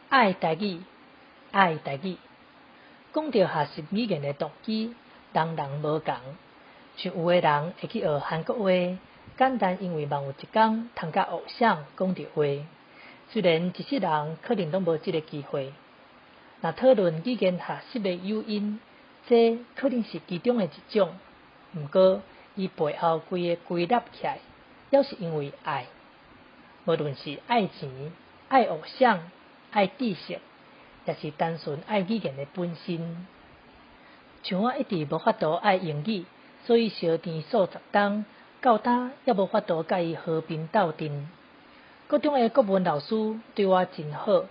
愛台語，愛台語。講著學習語言的動機，人人無仝。像有的人會去學韓國話，簡單因為望有一工通佮偶像講著話。雖然一世人可能攏無這个機會。若討論語言學習的誘因，這可能是其中的一種。毋過，伊背後規个歸納起來，猶是因為愛。無論是愛錢、愛偶像、愛知識，抑是單純愛語言的本身。像我一直無法度愛英語，所以相甜數十冬，到今猶無法度佮伊和平鬥陣。國中的國文老師對我真好，予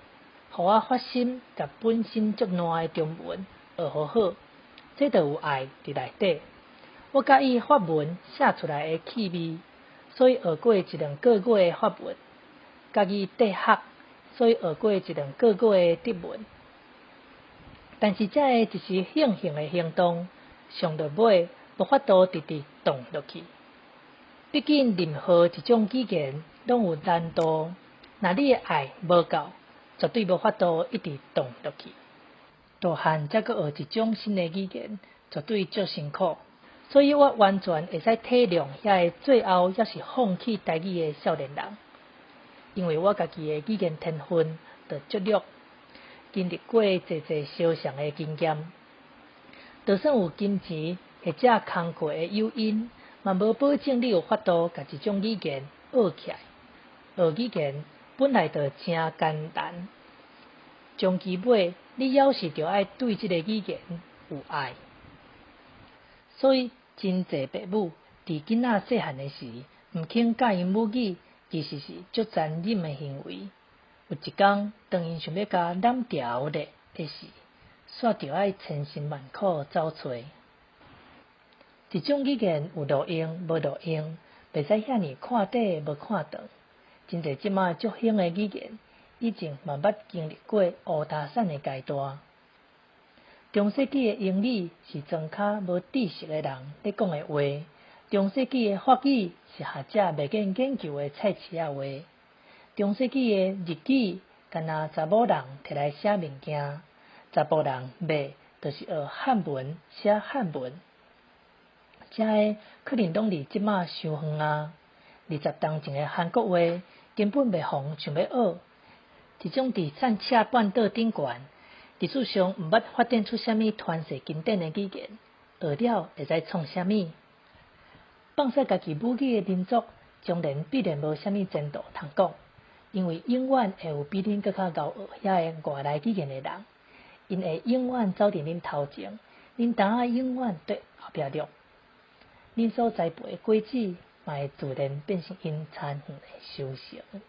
我發心共本身足爛的中文學予好，這就有愛佇內底。我佮意法文寫出來的氣味，所以學過一兩個月的法文；佮意哲學，所以學過一兩個月的德文。但是這个一時興興的行動，上落尾無法度直直動落去。畢竟任何一種語言攏有難度，若你的愛無夠，絕對無法度一直動落去。大漢才閣學一種新的語言，絕對足辛苦。所以我完全會使體諒遐个最後猶是放棄台語的少年人，因為我家己的語言天分就足弱，經歷過濟濟相像的經驗，就算有金錢或者工課的誘因，嘛無保證你有法度共一種語言學起來。學語言本來就誠艱難，終其尾你猶是著愛對這个語言有愛。所以真濟爸母佇囡仔細漢的時，毋肯教𪜶母語，其實是足殘忍的行為。有一工，當𪜶想欲共攬牢咧的時，煞著愛千辛萬苦走揣。一種語言有路用，無路用，袂使遐爾看短無看長。真濟這馬足興的語言，以前嘛捌經歷過烏焦散的階段。中世紀的英語是莊跤無知識的人咧講的話，中世紀的法語是學者袂願研究的菜市仔話，中世紀的日語干焦查某人提來寫物件，查埔人袂就是學漢文寫漢文，這个可能攏離這馬傷遠啊！20冬前的韓國話根本袂予人想欲學，一種佇散赤半島頂懸，歷史上毋捌發展出啥物傳世經典的語言，學了會使創啥物？放捨家己母語的民族，將來必然無啥物前途通講，因為永遠會有比恁閣較𠢕學遐个外來語言的人，𪜶會永遠走佇恁頭前，恁擔仔永遠綴後壁落，恁所栽培的果子，嘛會自然變成𪜶田園的收成。